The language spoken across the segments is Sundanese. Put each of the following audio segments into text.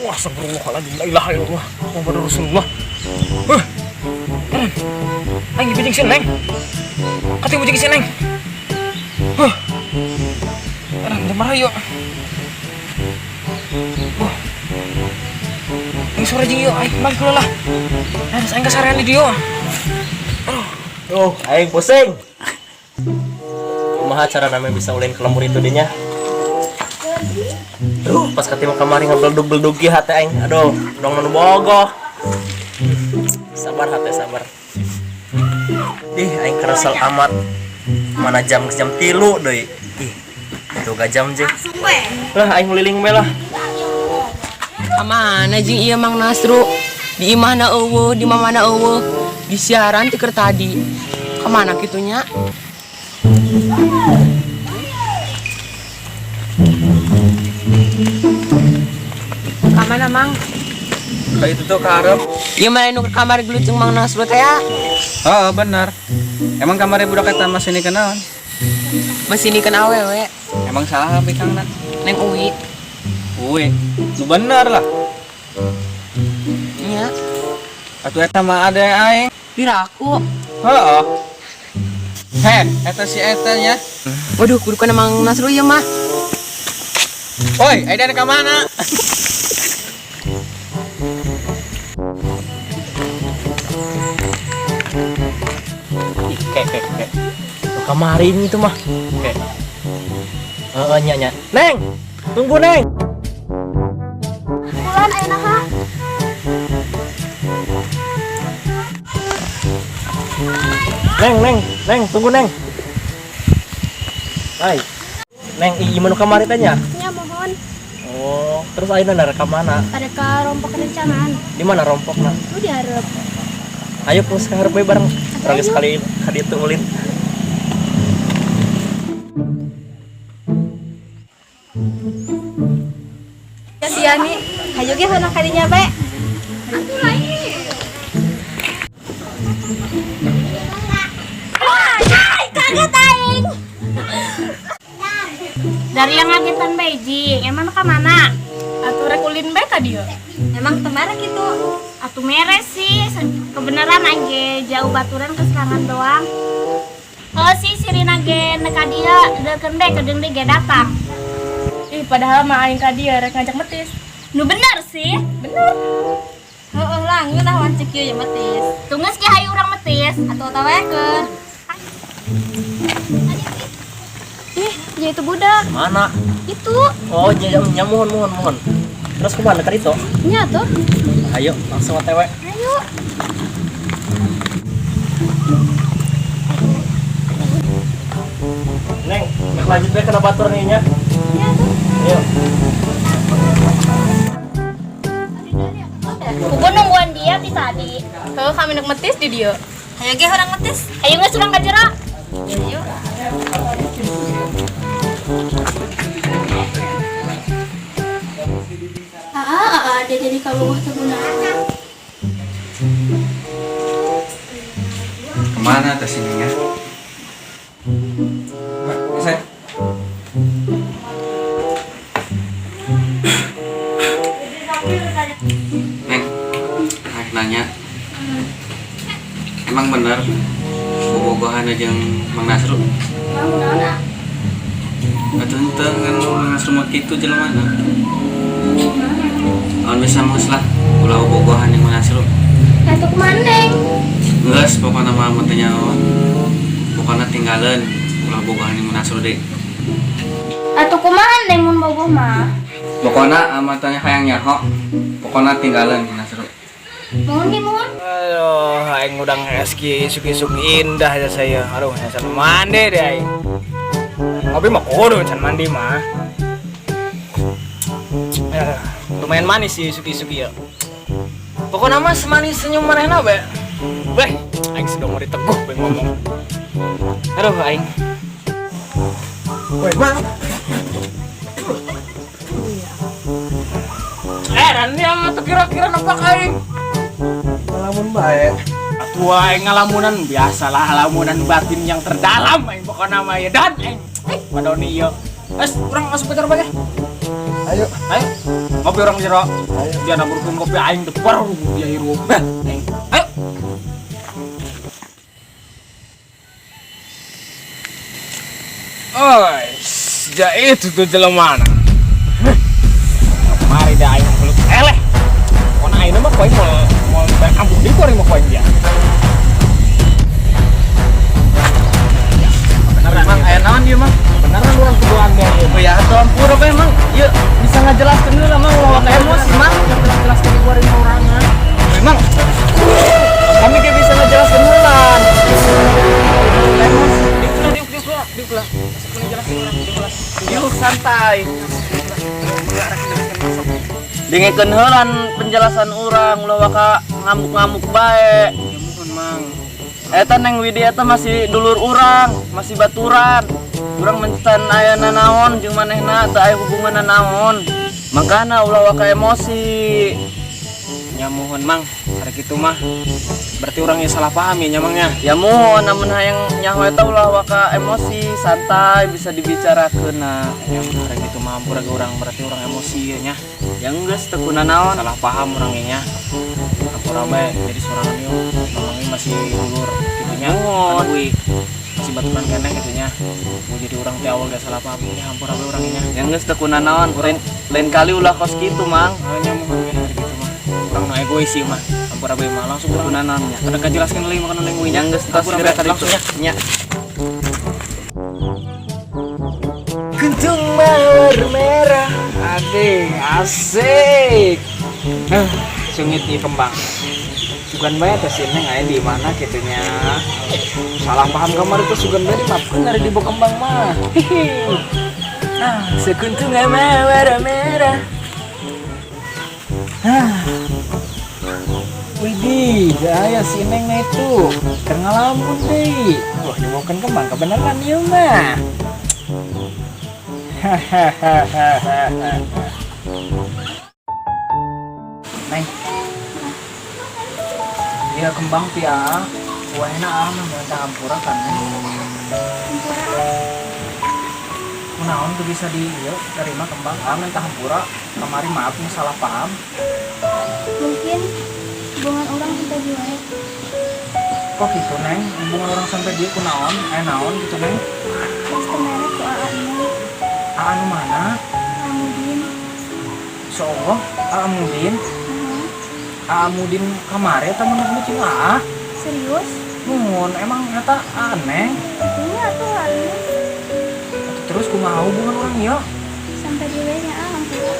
Wah, astagfirullahaladzim, la ilaha illallah, Muhammadur Rasulullah. Huh. Keren. Aing dibijing si Neng. Katanya bujing si Neng. Huh. Keren, jam yuk. Wah. Aing sore jeung ieu, aing balik heula lah. Aing aing kasarean di dieu. Oh, aing pusing. Kumaha cara namanya bisa ulin ke lembur itu dinya? Duh, pas ketemu kamari ngebeldug-beldug ge hate aing. Aduh, dong nu bogoh. Sabar hate, sabar. Ih, aing keresel amat. Mana jam jam 3 deui. Ih, itu gak jam jeung. Lah aing liling we lah. Kamana jeung ieu Mang Nasru? Di imahna euweuh, di mamana euweuh. Di siaran ti keur tadi. Kamana kitu nya? Kamana, Mang? Kayak itu tuh keharap. Ieu mah nu kamar gelut jeung Mang Nasru teh ya. Oh, benar. Emang kamarnya budak eta masih ini kenalan? Masih ini kan awewe. Emang salah apa kang na? Neng Uwi. Uwi, lu bener lah. Nya. Atuh eta mah ada yang aing. Piraku. Heeh. Heh, eta si eta nya. Waduh, kudu kana Mang Nasru ieu mah. Oi, Aidan ka mana? Ih, kek kek kek. Tuh, kemarin itu mah. Kek. Heeh, nya nya. Neng, tunggu Neng. Bulan ayeuna ha. Neng, Neng, Neng, tunggu Neng. Hai. Neng, ih nu kamari teh nya? Nya mohon. Oh, terus ayeuna nara ka mana? Ada ka rompok kerencanaan. Di mana rompokna? Lu diharap. Ayo terus ke hareup we bareng. Urang sekali ka ditu ulin. Ya si Yani, hayu ge heunah ka dinya bae. Kaget aing. Dari yang ngagetan Beijing, emang ka mana? Atuh rek ulin bae ka dieu. Emang temara gitu. Atuh meres sih, kebenaran aing ge jauh baturan ke serangan doang. Oh sih Sirina ge nek ka dieu, deukeun bae kedeung deui ge datang. Ih, padahal mah aing ka dieu rek ngajak metis. Nu bener sih. Bener. Heeh lah, ngeunah wancik ieu ya metis. Tunggu ge hayu urang metis. Atuh tawekeun. Ih, ya itu budak. Mana? Itu. Oh, nya nya mohon mohon mohon. Terus kemana ka ditu? Nya tuh. Ayo, langsung OTW. Ayo. Neng, nek lanjut bae kana batur nih nya. Nya tuh. Ayo. Kuku nungguan dia ti tadi. Heuh, kami nek metis di dieu. Hayu ge urang metis. Ayo geus urang ka jero. Ayo. Ah, dia jadi kabogoh teu gunaan. Kemana teh sininya? Saya. Neng, rek nanya. Emang bener bobogohan jeung Mang Nasru? Emang kunaon ah? Atuh henteu kan Mang Nasru mah kitu jelemana. Lamun bisa mah lah, ulah bobogohan jeung Mang Nasru. Atuh kumaha Neng? Geus pokona mah mun teu nyaho. Pokona tinggalin ulah bobogohan jeung Mang Nasru deui. Atuh kumaha Neng mun bogoh mah? Pokona amat tanya hayang nyaho. Pokona tinggalin Mang Nasru. Mohon ge mohon. Aduh, aing udah nge-SG isuk-isuk indah aja saya. Aduh, can mandi deh aing. Ngopi mah kudu can mandi mah. Lumayan manis sih isuk-isuk ieu. Pokoknya mah semanis senyum manehna be. Beh, aing sedang mau diteguh be ngomong. Aduh, aing. Woi, Bang. Rani ama tuh kira-kira nempak aing. Ngalamun bae. Atuh aing ngalamunan biasalah, lamunan batin yang terdalam aing pokona mah ya dan aing. Padoni ieu. Es, urang masuk ke bae. Ayo. Ayo. Ngopi urang jero. Dia namburkeun kopi aing teh baru dia hirup. Heh, aing. Ayo. Oi, sejak itu tuh jelema mana? Mari dah aing belut eleh. Pokona ayeuna mah koin moal moal bayar kampung deui ku aing mah koin dia. Beneran Mang, aya naon ieu, Mang? Beneran urang kuduan dia ieu. Oh ya, atuh ampura we, Mang. Ieu bisa ngajelaskeun heula, Mang, ulah waka emosi, Mang. Jelas-jelaskeun di kuaring sorangan. Mang. Kami ge bisa ngajelaskeun heula. Emosi. Diuk diuk diuk diuk lah. Jelasin urang, diuk lah. Yuk santai. Dengekeun heula penjelasan urang, ulah waka ngamuk-ngamuk bae. Ya mohon, Mang. Eta Neng Widi eta masih dulur urang, masih baturan. Urang mencan aya nanaon jeung manehna teu aya hubungan naon. Makana ulah waka emosi. Ya mohon, Mang. Hari kitu mah. Berarti urang yang salah paham ya nya, Mang nya. Ya mohon namun hayang nyaho eta ulah waka emosi, santai bisa dibicarakeun nah. Ya hari kitu mah ampura ge urang, berarti urang emosi ya nya. Ya geus teu kunanaon. Salah paham urang nya. Ampura bae jadi sorangan yuk. Mamang ini masih dulur gitu nya. Mohon. Anu euy, masih baturan keneh gitu nya. Mau jadi urang teh awal gak salah paham nya, ampura bae urang nya. Ya geus teu kunanaon. Lain, lain kali ulah kos kitu, Mang. Ah, nya mohon ge hari kitu mah. Urang nu egois sih mah. Ampura bae mah langsung Teu urang. kunanaon nya. Kada jelaskeun deui makan neng Ya geus tos Ampura geura bae ka ditu. langsung nya. Nya. Kuntung mawar merah, ading asik. Eh, sungit nih kembang. Sugan bae teh si Neng aya di mana kitu nya. Salah paham kamar itu sugan bae dimaafkeun ari dibawa kembang mah. Hihi. Ah, sekuntung mawar merah. Ah. Widih, aya si Neng na itu. Keur ngalamun deui. Wah, dibawakeun kembang kebenaran ieu mah. Hahaha. Neng. Iya kembang pia. Wah enak ah mah minta hampura kan Neng. Kunaon tuh bisa di ieu terima kembang ah minta hampura. Kemarin maaf nih salah paham. Mungkin hubungan urang sampai dieu wae. Kok gitu Neng? Hubungan urang sampai dieu kunaon? Eh naon gitu Neng? Pas kemarin ku Aa Neng. Aa nu mana? Aa Mudin. So, Aa Mudin. Aa Mudin kamari eta mun bucin Aa. Serius? Nuhun, emang eta Aa Neng? Itunya atuh Aa Neng. Terus kumaha hubungan urang ieu? Sampai dieu we nya ah hampura.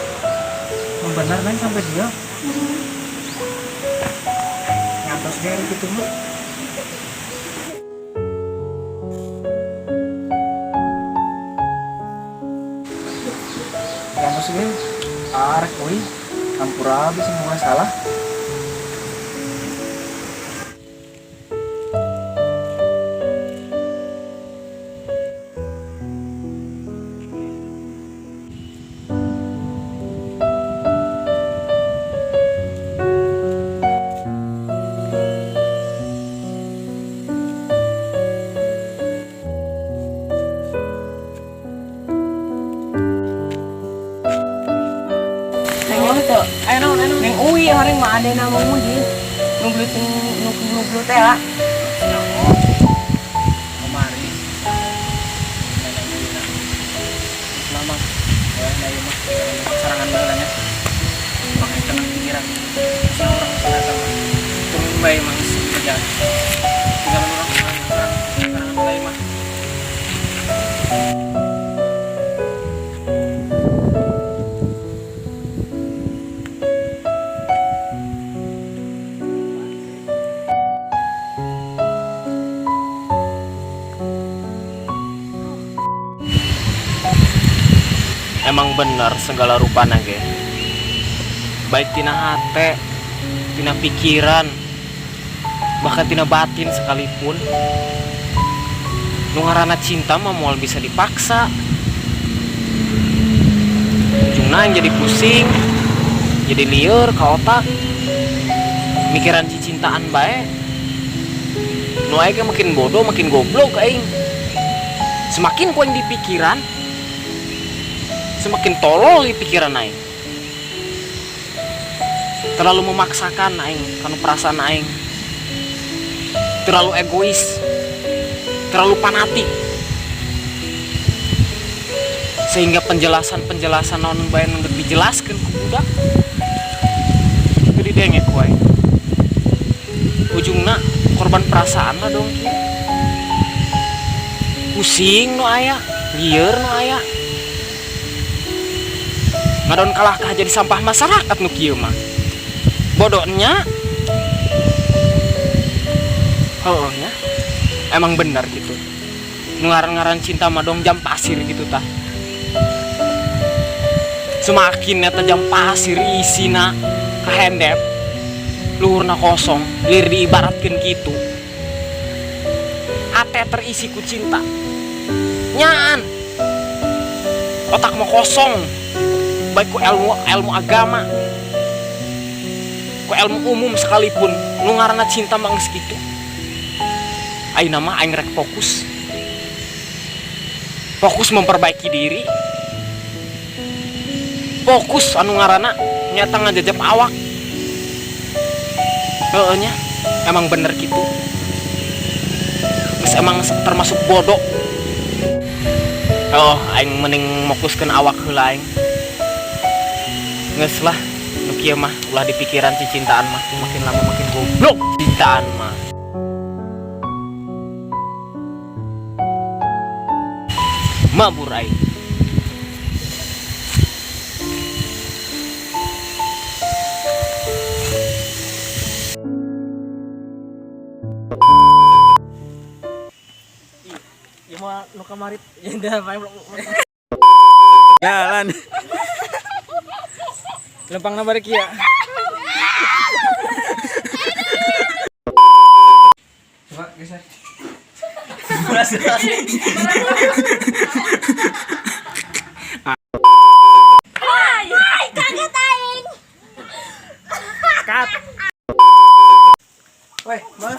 Oh, bener Neng sampai dieu. Ngantos ge gitu Bu. Ngantos ge arek euy. Hampura bisa mulai salah. Neng euy teu. Ayo naon, ayo naon. Neng uwi horeng mah adena Mang Mudin. Nu nu gelut teh lah. Kemari. Neneng Wina. Lama. Ya, nah ieu mah sarangan baheula nya. Pakai tenang pikiran. Masalah urang masalah eta mah. Tunggu bae mah geus kerjaan. Tinggalan urang sarangan sarangan bae mah. Emang bener segala rupana ge. Baik tina hate, tina pikiran, bahkan tina batin sekalipun. Nu ngaranna cinta mah moal bisa dipaksa. Ujungna yang jadi pusing, jadi lieur ka otak. Mikiran cicintaan bae. Nu aing ge makin bodoh, makin goblok aing. Semakin ku aing dipikiran, semakin tolol di pikiran aing. Terlalu memaksakan aing kanu perasaan aing. Terlalu egois. Terlalu fanatik. Sehingga penjelasan-penjelasan naon bae nu dijelaskeun ku budak teu didenge ku aing. Ujungna korban perasaan lah dong kieu. Pusing nu aya, lieur nu aya. Ngadon kalah kah jadi sampah masyarakat nu kieu mah. Bodohnya. Heueuh nya. Emang bener gitu. Nu ngaran-ngaran cinta mah dong jam pasir gitu tah. Semakin eta jam pasir isina kahendep, luhurna kosong, lir diibaratkeun kitu. Hate terisi ku cinta. Nyaan. Otak mah kosong. Baik ku ilmu ilmu agama, ku ilmu umum sekalipun, nu ngaranna cinta mah geus kitu. Ayeuna mah aing rek fokus. Fokus memperbaiki diri. Fokus anu ngaranna nyata ngajajap awak. Heeh nya, emang bener gitu. Geus emang termasuk bodoh. Oh, aing mending fokuskeun awak heula aing. Geus lah, nu kieu mah ulah dipikiran cicintaan mah, makin lama makin goblok cintaan mah. Mabur aing. Ya mah nu kamari ya dah. Jalan. Lempangna balik ya. Coba geser. Hai, kaget aing. Cut. Weh, mana?